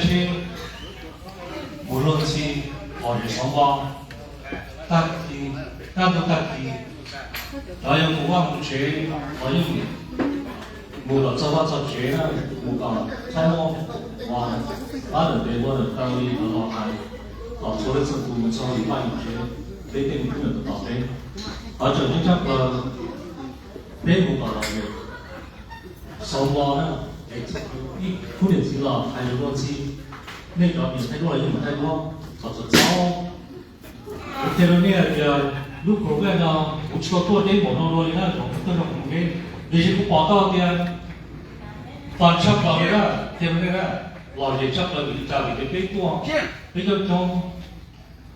tsheb mus luag ntxhi, pom zem xov npo, tag kis, kaj ntug tag kis, cov yog mus vaj mus tsev los yeej mus kom txog vaj txog tsev na, mus kom txhob muaj uas pab ntawm pem ua ntawm taw li los hais, kom txhua leej txhua tus mus txog li vaj li tsev, peb tej me tub me nyuam tom peb. Qhov tseem ceeb tshaj plaws, peb mus kom lom zem. Xav ua na, es ib khub niam txiv los hais lus luag ntxhi, nej cov niam thaij duab los yeej mus thaij duab, kom txawm txaus. Kuv qhia rau nej hais tias lub program no kuv tsis tau tuaj deb npaum no dua li na, zaum no tuaj zoo heev deb, tiam sis kuv pom tau tias fun tshaj plaws li na, qhia rau nej na, lom zem tshaj plaws vim li cas, vim tias peb tuaj, peb coob coob,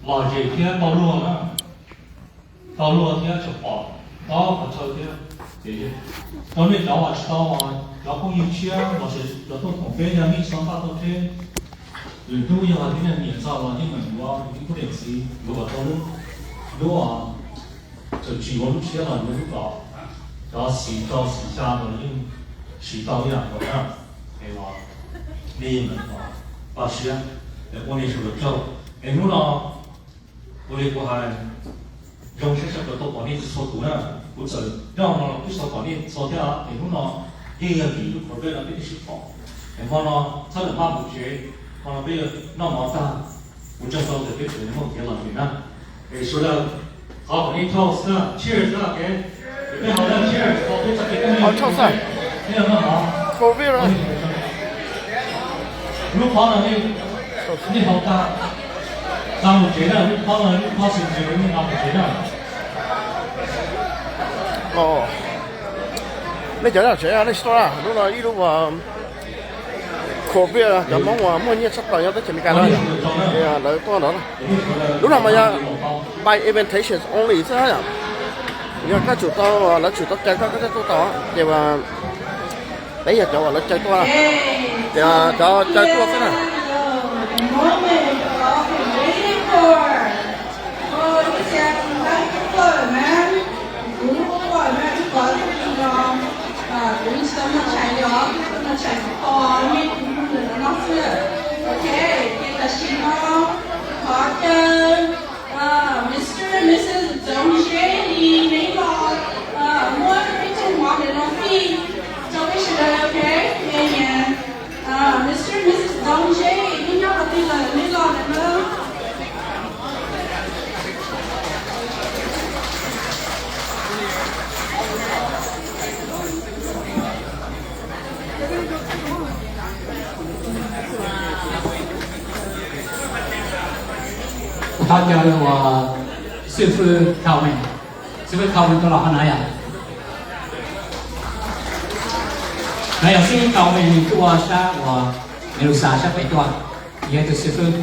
lom zem thiab tau luag na, tau luag thiab tseem pom tob qhov chaw thiab. Ces rau nej cov uas tsis tau, cov phooj ywg tshiab los sis cov tuaj koom peb yog nej tsis tau npaj tau tsheb, lwm hnub yog hais tias nej nyiam txog los yeej meem yuav ib khub niam txiv yuav kom tau lub, lub, txawm tsis yuav lub tshiab los yuav lub kom cov xis rau xis xya los yeej siv tau ib yam nkaus na. Es los nej yeej meem pab siab, es ua nej sawv daws tsaug. Es hnub no ua li kuv hais, zoo siab tshaj plaws tau pom nej txhua tus na. Kuv txawm nyob no los kuj tsis tau pom nej txhua thiab, es hnub no yeej yog vim lub program no peb thiaj sib pom. Es hmo no txhob lam maj mus tsev, hmo no peb yuav noj mov tag, kuv ntseeg tau tias peb tseem yuav muaj kev lom zem na. Es sawv daws, thov kom nej toast na, cheers na, ok? Peb haus na, cheers, thov peb txoj kev phooj ywg, nej yuav noj mov. Lub pob no nej haus tag, nqa mus tsev na, lub pob no lub pob xwm tsev nej nqa mus tsev na. Nej cov nyob tsev nej tsis tuaj na, lub no ib lub covid, cov Hmoob uas muaj nyiaj tshaj plaws nyob teb chaws Amelikas no, lawv tuaj ntawd. Lub no mas yog by invitation only xwb yom. Yog koj tsum tau, lawv tsum tau caw koj, koj thiaj tuaj tau, ces peb yog cov uas lawv caw tuaj, ces cov caw tuaj xwb na. Ok, ces tam sim no thov caw Mister and Missus Txoov Zeb li neb los muab peb tug mov ntawm no fij rau peb sawv daws, ok? Mister and Missus Txoov Zeb, neb nyob qhov twg lawm, neb los lawm na. Kuv thov caw uas xib fwb Calvin, xib fwb Calvin tuaj los qhov no yom. No yog xib fwb Calvin nws tuaj sab uas Meluxas sab pem tuaj, yog tus xib fwb.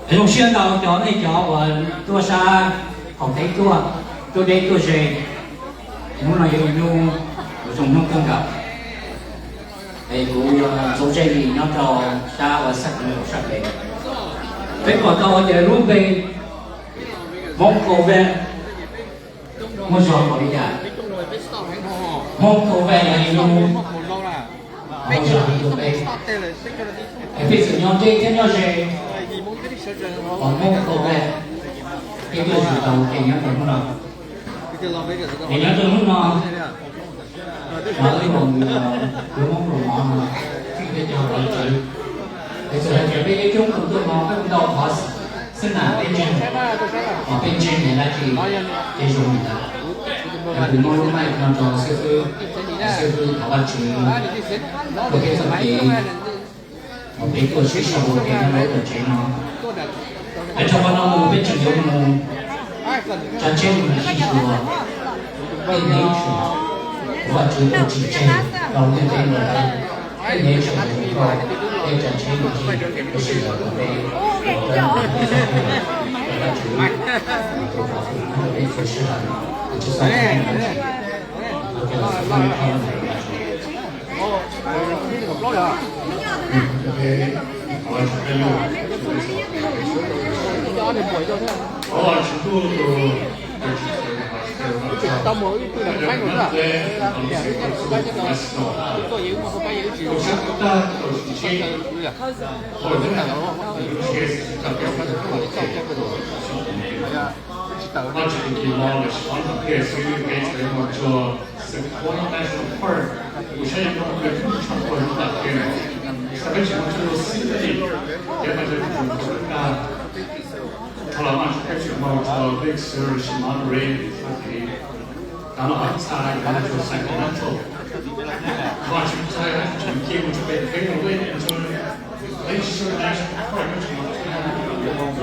Zoo siab ntau rau nej cov uas tuaj sab qaum teb tuaj, tuaj deb tuaj ze. Hnub no yog ib hnub uas zoo hnub kawg nkaus. Es kuv yog Txoov Zeb Lis nyob rau sab uas Sacramento sab pem. Peb pom tau tias lub npe Hmoob Covid muaj zog npaum li cas. Hmoob Covid yog ib lub muaj zog li rau peb. Es peb txawm nyob deb thiab nyob ze, Hmoob Covid peb tuaj tsis tau ces nyob rau hnub no. Es nyob rau hnub no, no ib hmos, lub Hmoob Kaus Mom no, peb cov lawv tswv, es txawm hais tias peb coob tus tuaj no peb ntau qhov xwb na, peb ntseeg, mas peb ntseeg niam dab tsi, ces zoo li ntawd. Es kuv muab lub mic no rau xib fwb, xib fwb thov Vajtswv ua peb txoj kev, ua peb tuaj sib sau ua ke nyob rau lub tsev no. Es txog qhov no mus peb tseem yuav mus tsa tsheb mus sib xyuas tej nature uas Vajtswv tau tsim tseg rau ntiaj teb no. Tej nature uas koj tej tsa tsheb mus sib xyuas rau peb, rau Vajtswv, rau Vajtswv pub rau peb txhua sij hawm, tus tsis xav ua Tau mus ib tug nram Mexico na. Ib nyab nram Mexico, tus tuaj yog ib muaj hauv pab yog ib tsis yog. Tsis tawm. National Park, kuv saib yog muaj tus tshaj khuag rau nram tiaj, xav peb tseem muaj cov city, thiab peb cov tus tau tag, dhau los mas peb tseem muaj cov big city, Monterey, Anaheim, Sacramento, Washington, tseem cia mus rau pem teb no, peb tseem muaj Glacier National Park, peb tseem muaj